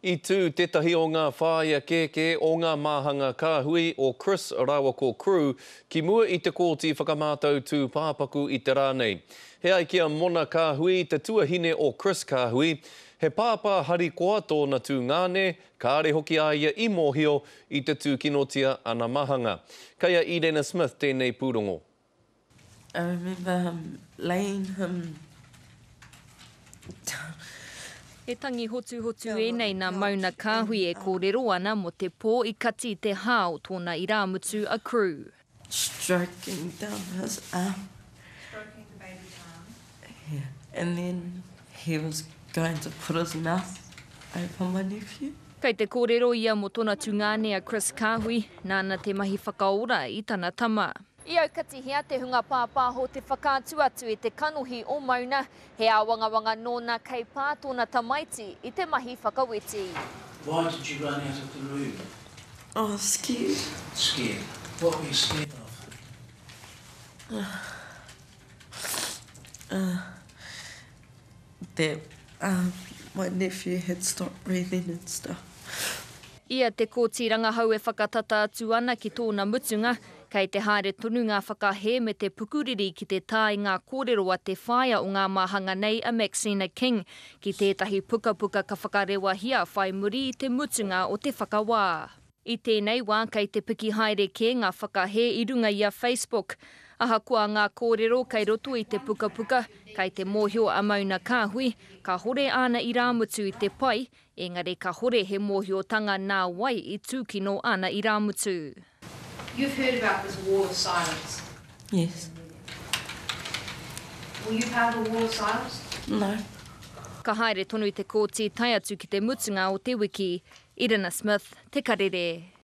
I tū tētahi o ngā whāia kēkē o ngā māhanga kāhui o Chris rāua ko Crew ki mua i te Kōti Whakamātau Tūpāpaku i te rā nei. He ai ki a Mona Kāhui, te tuahine o Chris Kāhui, he pāpā harikoa tōna tūngāne, kāre hoki a ia i mōhio i te tūkinotia ana mahanga. Kei a Edena Smith tēnei pūrongo. I remember him laying him down. He tangi hotuhotu ēnei nā Mauna Kāhui e kōrero ana mō te pō i kati i te hā o tōna irāmutu a Crew. Stroking down his arm. Stroking the baby's arm. Yeah, and then he was going to put his mouth over my nephew. Kei te kōrero ia mō tōna tungāne a Chris Kāhui, nāna te mahi whakaora i tana tama. I aukatihia te hunga pāpāho te whakaatu atu i te kanohi o Mauna, he āwangawanga nōna kei pā tōna tamaiti i te mahi whakaweti. Why did you run out of the room? I was scared. Scared. What were you scared of? That my nephew had stopped breathing and stuff. I a Te Kooti Rangahau e whakatata atu ana ki tōna mutunga, kei te haere tonu ngā whakahē me te pukuriri ki te tā i ngā kōrero a te whaea o ngā māhanga nei a Maxina King ki tētahi pukapuka ka whakarewahia whai muri i te mutunga o te whakawā. I tēnei wā kei te piki haere kē ngā whakahē i runga i a Facebook. Ahakoa ngā kōrero kei roto i te pukapuka, kei te mōhio a Mauna Kāhui, kāhore āna irāmutu i te pai, engari kahore he mōhiotanga nā wai i tūkino āna irāmutu. You've heard about this wall of silence. Yes. Were you part of the wall of silence? No. Ka haere tonu te kōti tae atu ki te mutunga o te wiki. Irina Smith, Te Karere.